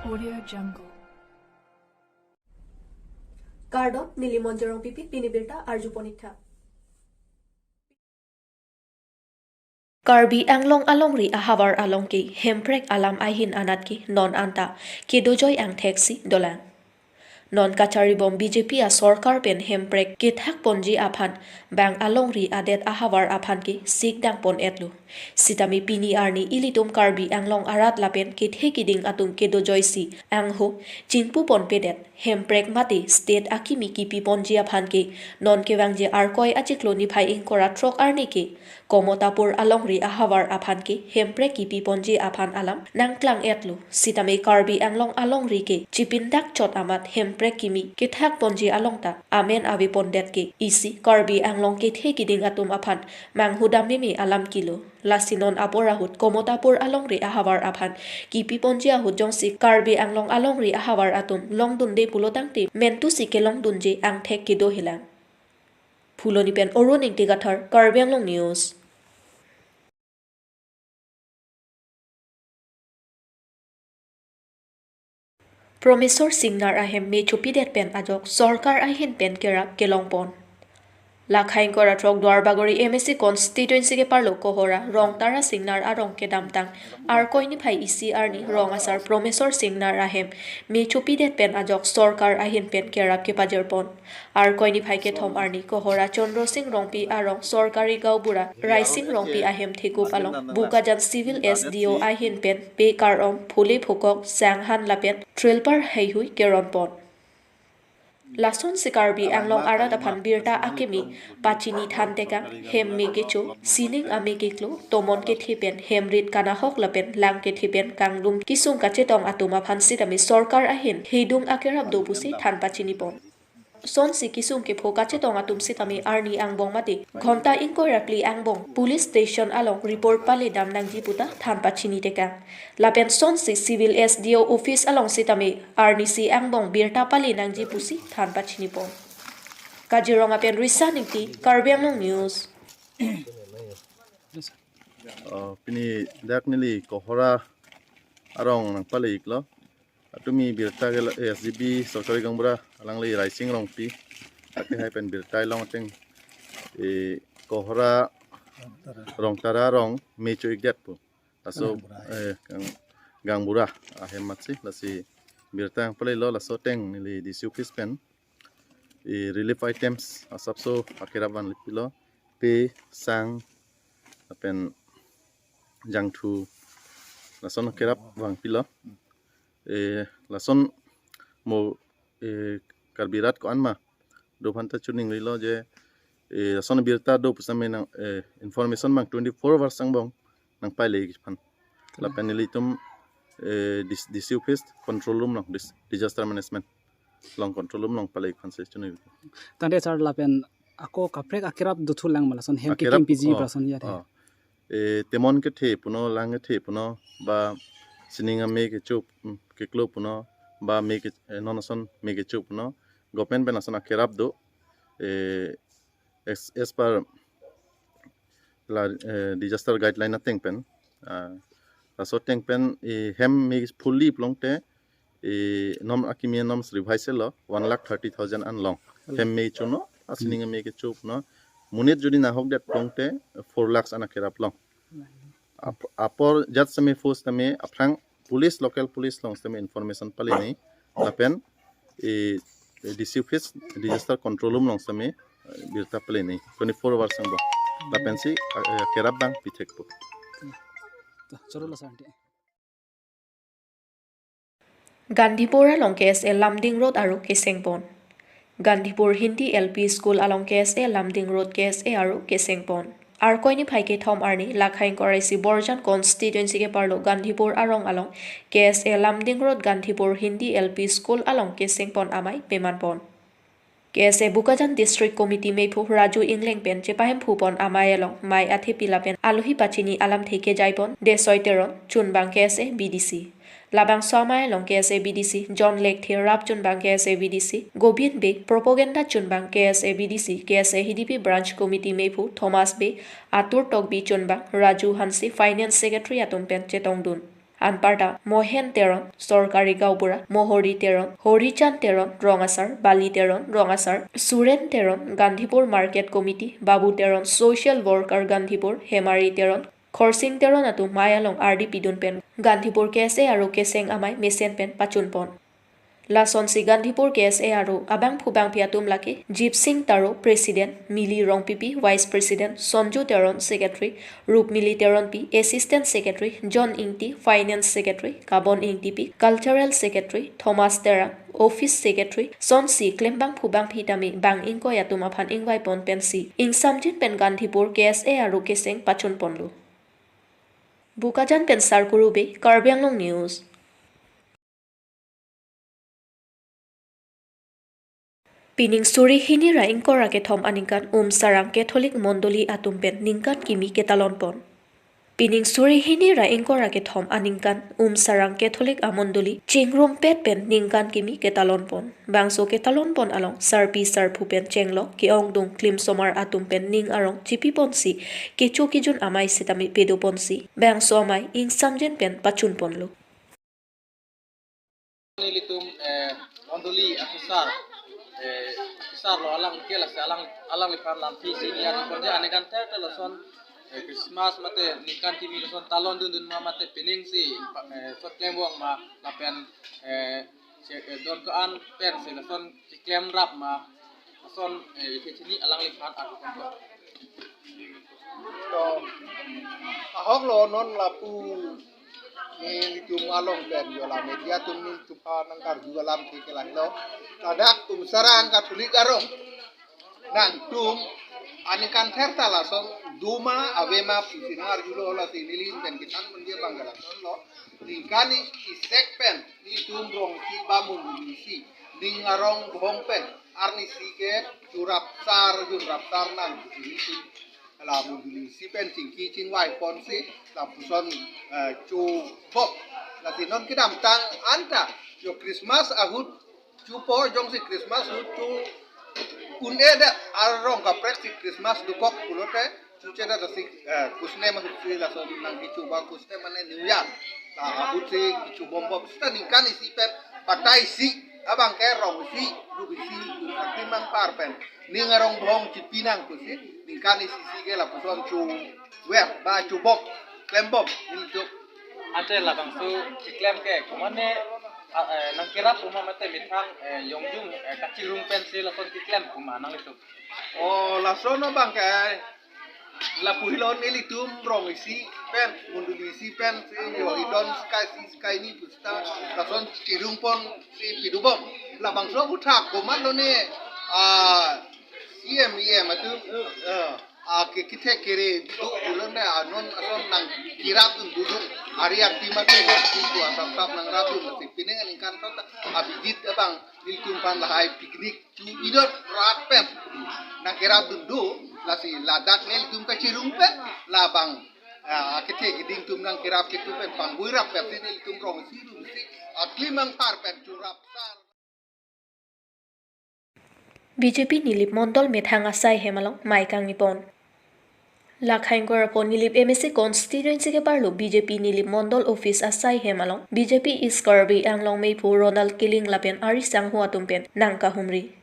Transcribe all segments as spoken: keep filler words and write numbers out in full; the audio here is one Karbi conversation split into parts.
Audio Jungle. Kardom, neli Monjorong Pipi, pini birta arjupon ik tha. Karbi Anglong alongri ahavar along ke hemprek alam ahin anat ke non anta kedojoi angthek si dolang. Non kacharibom B J P asorkar pen hemprek kethak ponji aphan bang alongri adet ahavar aphan ke sikdang pon-etlo. Sitame pini arni ilitum Karbi Anglong arat lapen kethe kiding atum kedojoisi angho chingpu ponpedet hemprek mate state akimi kipi ponji aphan ke non kevangji Arkoi achiklo niphai ingkoi ra throk arni ke Komotapur alongri ahavar aphan ke hemprek kipi ponji aphan alam nangklang-etlo. Sitame Karbi Anglong alongri ke chipindak chot amat hemprek kimi kethak ponji along ta amen ave pondet ke isi Karbi Anglong kethe kiding atum aphan manghudam meme alam kilo. Lasi non apor ahut Komotapur alongri ahavar aphan kipi ponji ahut jongsi Karbi Anglong alongri ahavar atum longdunde pulo tangte mentusi kelongdunji angthek kedo hilang. Phuloni pen Arun Ingti Kathar, Karbi Anglong News. Promeswar Singnar ahem me chopidet pen ajok sorkar ahin pen kerap kelongpon. Lakhai ingkoi ra throk Duarbagori M A C constituency keparlo Kohora Rongtara Singnar arong kedamtang Arkoi niphai isi arni rong asar Promeswar Singnar ahem me chopidet pen ajok sorkar ahin pen kerap kepajirpon. Arkoi niphai kethom arni Kohora Chandra Sing Rongpi arong sorkari gaonbura Raising Rongpi ahem thekup along Bokajan Civil S D O ahin pen pe kar-om, phule phukok, sanghan lapen trilpar heihui keronpon. Lasonsi Karbi Anglong arat aphan birta akimi pachini thantekang, hem me kecho, sining ame keklo, tomon kethe pen, hem rit kanahok lapen lang kethe pen kangdum kisung kachetong atum aphan sitame sorkar ahin hedung akerap do pusi than pachinipon. Sonsi kisung kepho kachetong atum sitame arni angbong mate ghonta ingkoi ra phli angbong police station along report paledam nangji puta than pachinitekang. Lapen sonsi Civil S D O office along sitame arnisi angbong birta pale nangji pusi than pachinipon. Kajirong apen Risa Ingti, Karbi Anglong News. Oh, pini dak neli Kohora arong nangpale iklo. Atumi birta ke la, eh, S D B sorkari gaonbura alangli Raising Rongpi. Ake hai pen birta ilong ateng, eh, Kohora Rongtara arong me cho-ikdet pu. Laso, eh, gang, gaonbura ahem amatsi, lasi birta nangpalelo, laso ateng neli D C office pen, eh, relief items asapso akerap vanpilo, pe, sang, lapen jangthu, lason akerap vangpilo. Eh, lason mo, eh, Karbi rat ko-an ma do aphanta chuningrilo je, eh, lason birta do pusitame nang, eh, information bang twenty-four hours angbong nangpale ikji aphan. Lapen nelitum, eh, dis-, D C office control room along, dis-, disaster management along control room along pale ik aphansi chuningri. Tangte sir, lapen ako kaprek akerap dothulang ma lason hem akerap, kekim piji oh, lason ya de. Oh. Eh, temon kethe puno, lang kethe puno, ba sining ame kecho, mm, keklo puno, ba me ke, eh, non ason me kecho puno, government pen lason akerap do, eh, as, as per la, eh, disaster guideline ateng pen, ah, laso ateng pen, eh, hem me phuli pulote, eh, nom akimi nom revise lo, one lakh thirty thousand an long. Hmm. Hem me chono, asining me kecho puno. Monit jodi nahokdet pulote, four lakhs an akerap long. Ap-, apor jat sitame force tame aphrang police, local police along sitame information pale nangji. Lapen, eh, eh, D C office, disaster control room along sitame, eh, birta pale nangji. Twenty-four hours angbong. Lapensi, eh, kerap bang pithekpo. Choro la sante. Gandhipur along K S A Lumding Road arlo kesengpon. Gandhipur Hindi L P School along K S A Lumding Road K S A arlo kesengpon. Arkoi niphai kethom arni lakhai ingkoi ra isi Borjan constituency keparlo Gandhipur arong along K S A Lumding Road Gandhipur Hindi L P School along kesengpon amei pemanpon. K S A Bokajan District Committee mephu Raju Engleng pen chepahemphupon amei along mei athepi lapen alohi pachini alamthe kejaipon Desoi Teron, chunbang K S A B D C. Labangso amei along K S A B D C John Lekthe, rap chunbang K S A B D C Gobind Bey, propaganda chunbang K S A B D C, K S A Hidipi Branch Committee mephu Thomas Bey, Atur Tokbi, chunbang Raju Hanse, Finance Secretary atum pen chetongdun. Anparta Mohen Teron, Sorkari Gaonbura, Mohori Teron, Horichan Teron, Rongasar, Bali Teron, Rongasar, Suren Teron, Gandhipur Market Committee, Babu Teron, Social Worker Gandhipur, Hemari Teron, Khorsing Teron atum mei along ardi pidun pen Gandhipur K S A aru keseng amei mesen pen pachunpon. Lasonsi Gandhipur K S A aru abangphu bangphi atum lake Jipsing Taro, President, Mili Rongpipi, Vice President, Sonju Teron, Secretary, Rupmili Teronpi, Assistant Secretary, John Ingti, Finance Secretary, Kabon Ingtipi, Cultural Secretary, Thomas Terang, Office Secretary, sonsi klembangphu bangphi tame bang ingkoi atum aphan ingvaipon pensi ingsamjin pen Gandhipur K S A aru keseng pachunponlo. Bokajan pen Sarkuru Bey, Karbi Anglong News. Pining suri hini ra ingkoi ra kethom aningkan Umsarang Catholic Mondoli atum pen ningkan kimi ketalonpon. Pining suri hini ra ingkoi ra kethom aningkan Umsarang Catholic Amondoli chingrumpet pen ningkan kimi ketalonpon. Bangso ketalonpon along sarpi sarpo pen chenglok ke-ongdung klimsomar atum pen ning arong chipiponsi kecho kejun amei sitame pedoponsi bangso amei ingsamjin pen pachunponlo. Nelitum, eh, mondoli akusar, eh, akusar lo alang ke lasi alang, alangliphan lampi si nian konje aningkan ther ther lason, eh, Christmas mate ningkan kimi lason talondundun ma mate piningsi, eh, sot klembom ma lapen, eh, che-, eh, don ko-an pensi lason keklemrap ma lason, eh, isi chini alangliphan akusar. To, ahok lo non lapu nelitum along pen yo la media atum nelitum aphan nangkarju alam ke ke lahelo. Ladak Umsarang Catholic arong nangtum aningkan ther ta lason doma avema pusi nangarjulo lasi neli pen kethan penje bang ke lason lo. Ningkan i-, isek pen nelitum rong isi ba mondoli isi ning arong bohong pen arnisi ke churapsar junrapsar nang pusi nelitum la mondoli isi pen chingki chingvaiponsi lapuson, eh, chubok. Lasi non kedamtang anta yo Christmas ahut chupo, jongsi Christmas ahut chu un-edet arong kaprek si Christmas dokok pulote chuchedet si, eh, Christmas ahut si lason nangkechuba Christmas mane New Year. La ahut si kechubombom seta ningkan isi pen batai isi abang ke rong isi rup isi un akimang par pen ning arong bohong chipi nang pusi ningkan isi isi ke lapuson chuver ba chubok klembom nelitum. Ante labangso keklem ke komatne, ah, eh, nangkerap puma mate methang, eh, yongjung, eh, kachirung pensi lason keklem puma nanglitum? Oh, lason abang ke lapu helo nelitum rong isi pen mondoli isi pensi yo idon sky isi sky ni pusta lason chirungponsi pidubom. Labangso aputhak komatlo ne, ah, C M E M atum, eh, a ke kithe kere do pulote anon ason nangkerapdun dudun ari arti mate ko pintu asap sap nangrapdun lasi pining aningkan ta abijit abang nelitum aphan lahai picnic chu idot rat pen nangkerapdun do lasi ladak nelitum kachirung pen labang, ah, akethe keding atum nangkerap ketu pen pangbuirap pen si nelitum rong isi rum isi aklimang par pen churapsar. B J P Nilip Mondol methang asai hem along mei kangnipon. Lakhaing Korapon Nilip M A C constituency keparlo B J P Nilip Mondol office asai hem along B J P East Karbi Anglong meiphu Ronald Killing lapen ari sangho atum pen nangkahumri.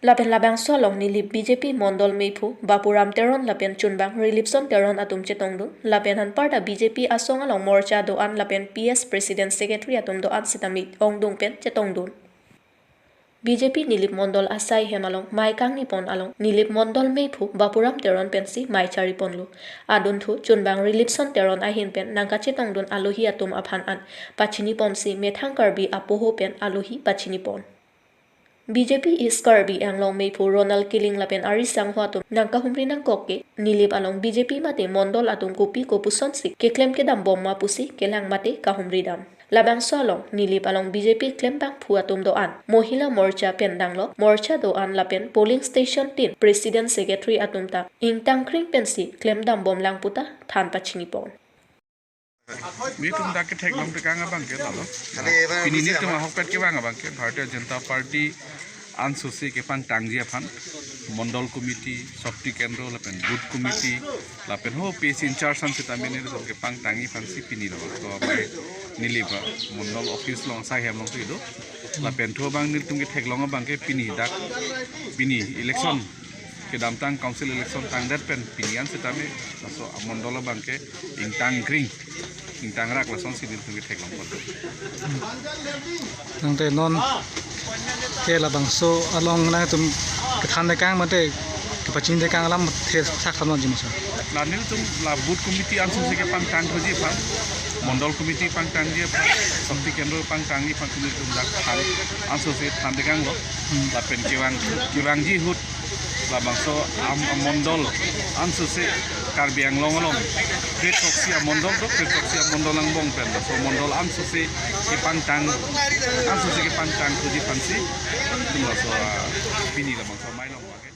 Lapen labangso along Nilip B J P Mondol meiphu Bapuram Teron lapen chunbang Rilipson Teron atum chetongdun lapen anparta B J P asong along morcha do-an lapen P S President Secretary atum do-an sitame ongdung pen chetongdun. B J P Nilip Mondol asai hem along mei kangnipon along Nilip Mondol meiphu Bapuram Teron pensi mei chariponlo. Adunthu chunbang Rilipson Teron ahin pen nangkachetongdun alohi atum aphan an pachiniponsi methang Karbi apoho pen alohi pachinipon. B J P East Karbi Anglong meiphu Ronald Killing lapen ari sangho atum nangkahumri nangkok ke Nilip along B J P mate Mondol atum kopi kopusonsi keklem kedambom ma pusi kelang mate kahumridam. Labangso along Nilip along B J P klembangphu atum do-an, Mohila Morcha pen danglok morcha do-an lapen polling station tin President Secretary atum ta ingtangkring pensi klemdambomlang puta than pachinipon. Nelitum dak ketheklong tekang abang ke lalo. Pini nelitum ahokpet kevang abang ke Bharatiya Janata Party ansose kepangtangji aphan, Mondol Committee, Shakti Kendro lapen Booth Committee lapen ho P S C in-charge an sitame nelitum kepangtangji aphansi pini labangso amei neli ba Mondol office along asai hem along si do. Lapen thu abang nelitum ketheklong abangke pini dak, pini election kedamtang council election tangdet pen pini an sitame laso amondol abangke ingtang kring, ingtang rak, lasonsi nelitum ketheklong pon. Tangte non ke labangso along nangtum kethan dekang mate kepachini dekang alam the sak than nangji ma sir? La nelitum la Booth Committee ansose kepangtang thuji aphan, Mondol Committee pangtangji aphan, Shakti Kendro pangtangji aphan nelitum dak than, ansose than dekanglo. Hmm. Lapen kevang, kevangji ahut labangso am, amondol ansose Karbi Anglong along kre-throksi amondol do, kre-throksi amondol angbong pen laso mondol ansose kepangtang, ansose kepangtang thuji aphansi nelitum laso, ah, pini labangso amei along abangke.